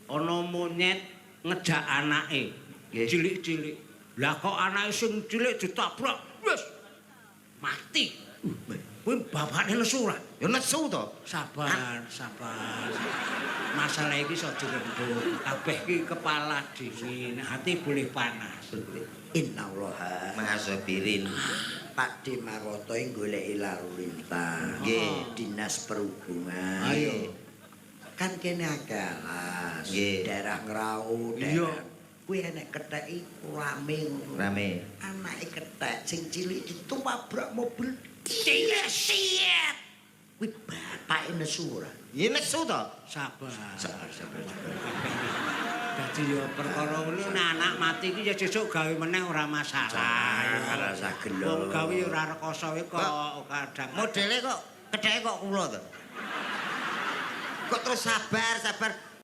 Ana monyet ngejak anake. Nggih. Cilik-cilik. Lah kok anake sing cilik ditabrak, wis mati. Kuwi bapakne nesu ora? Ya nesu to. Sabar, sabar. Masalah iki iso dirembuk. Kabeh iki kepala dingin, hati boleh panas. Innallaha Mahasabirin. Pak De Maroto ing goleki lalu lintas. Nggih. Dinas Perhubungan. Ayo. Kan kene akeh alas, Nggih. daerah Ngrau, Iya. daerah. Kuwi enek ketheki rame ngono. Rame. Anake kethek sing cilik ditabrak mobil. Siet. Kuwi bapake nesu ora? Ya nesu to. Sabar. Sabar, sabar, sabar. Dadi ya perkara ngono nek anak mati iki ya sesuk gawe meneh ora masalah. Ora usah gelo. Wong gawe ora rekoso kok kadang. Modele kok ketheke kok kula to. Kok terus sabar, sabar.